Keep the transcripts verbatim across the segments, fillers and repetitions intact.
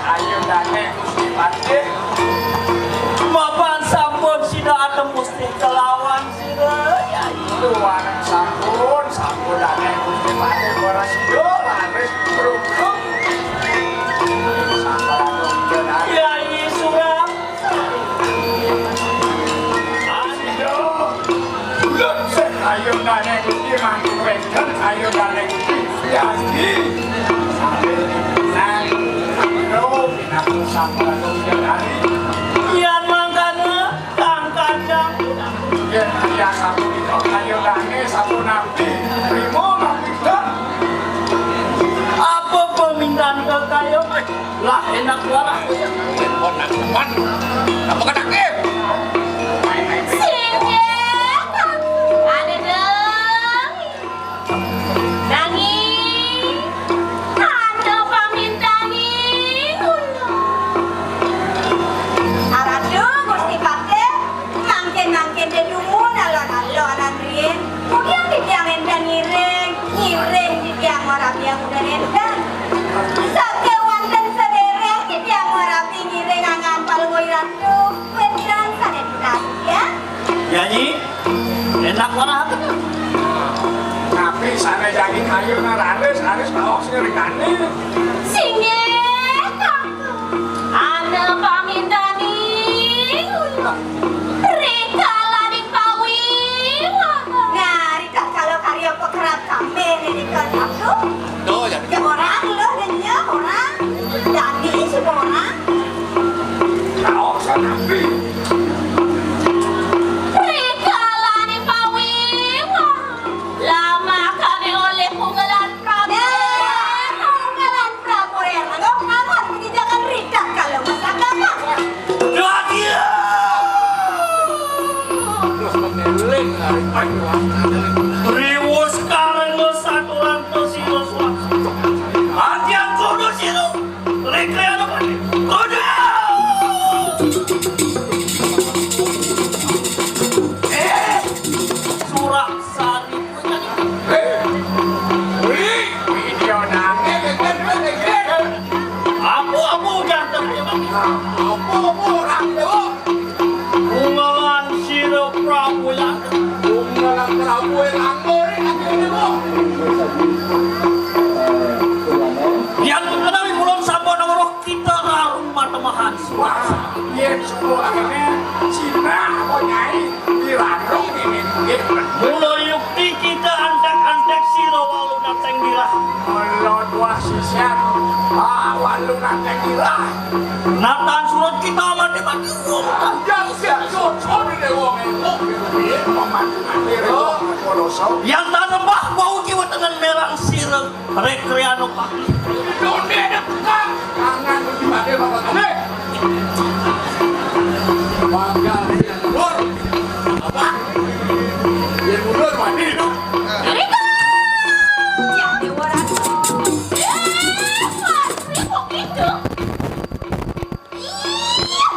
Ayo dané Gusti Patih. Mapan sampun sida atembus kelawan sira, ya itu warang sampun, sampun dané Gusti Patih ora sida laris beruntung. Sampun. Ya, Nyi Surap. Ayo. Bulut sih, ayo dané Gusti mantu wédon, ayo dané Gusti. Ya, Gusti. Sambil tenang. Ayo, pinaku sampun ayo dari. Yan mangkana, Kang Kajang. Yén ya sapunika kayodane sapunapi, trima ngapika. Apa pamintan kekayo? Lah, enak walah. Telepon nang teman. Apa kena game? Singgih, ada dong. Nanging, ana pamintane kula. Aratu, Gusti Patih, mangkin-mangkin dedumun alon-alon riin. Mugi titiang enten ngiring, ngiring titiang ora biang udan enten. Sakewanten sederek titiang ora ngiring angan palungguh Ratu, wénten sane pinasih, ya. Nyanyi, enak ora. Tapi sane jagi kayu nang raris, raris kaos ngerikane. Singgih, Kakang. Ana pamindani. Rikalaning pawi. Nah, rikala karya pekerap kami ini kan aku. Tuh, ya. Ya orang lo nanya orang. Dani sih orang. Kaos nabi. Rikalaning pawi. Lamakane olih Punggelan Prabu. Eh, Punggelan Prabu, ya. Lo amat, jangan ridak kalau masak apa. Dadi. Terus meneling, hari pagi. Riwus karena saturan terus. Antian kudu siru. Rekreano kudu. Eh, Surah Sari. Apu-apu janten. Apu-apu orang dewa. Bungalan sira Prabu yang. Bungalan Prabu yang anggur. Yang menawi kulon sampun weruh kita rarung matemahan. Wah, yen suku akhirnya Cina apa nyai? Dirandung ini nggih. Mula yukti kita antek-antek sira walu nateng dirah. Mula tuah sisian, ah, walu nateng dirah. Natan surut kita mati-mati wong. Yang siap susun ini wong itu. Pembantu nanti rela. Yang tak nembah bau jiwa dengan merang sira. Rekreano Pak. Donde ada buka. Tangan dipakai Bapak Kade. Bangga dia mundur. Apa? Dia mundur mandi itu. Riko! Ya, Dewa Ratu. Eh, Mas, Riko itu. Iya.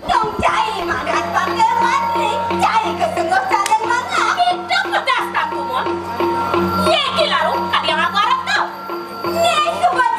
Dong cai madat pakai mandi, cai kesengguh calon mangap. Itu pedas tak kumon. Ye kilaru kadi yang aku harap tau. Ye subat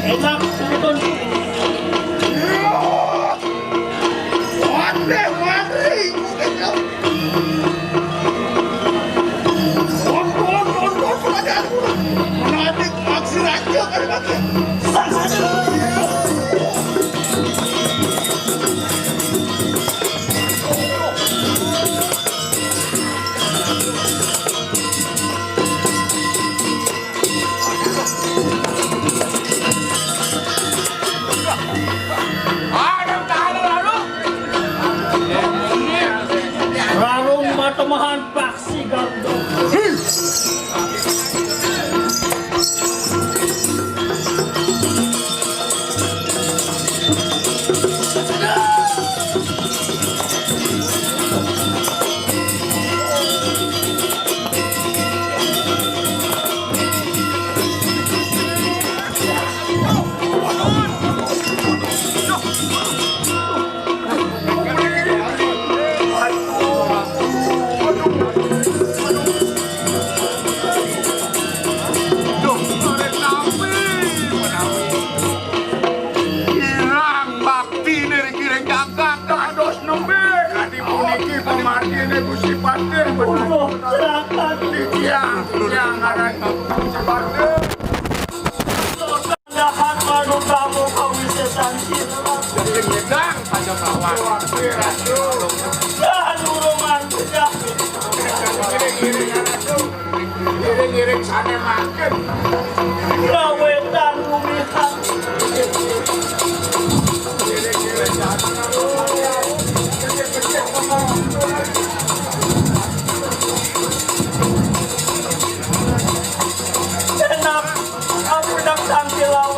Enak, betul. Wah, mantri. Ampun, ampun, ampun, ampun, ampun. Menarik, aksi raja kali pakai. Rarung matemahan paksi gandong. Duh, menawi, menawi. Kirang bakti niriki ring jagat dados nembe. Kadi puniki pamargine Gusti Patih. Titiang, titiang ngaran Gusti Patih. Dahat manutamu kawisesan sira. Nyedang saja kawan. Ratu. Dahan urungan pejah. Ngiring-ngiring, Ratu. Ngiring-ngiring sane mangkin. Gawetan rumihan. Enak, aku dak tampil lawan.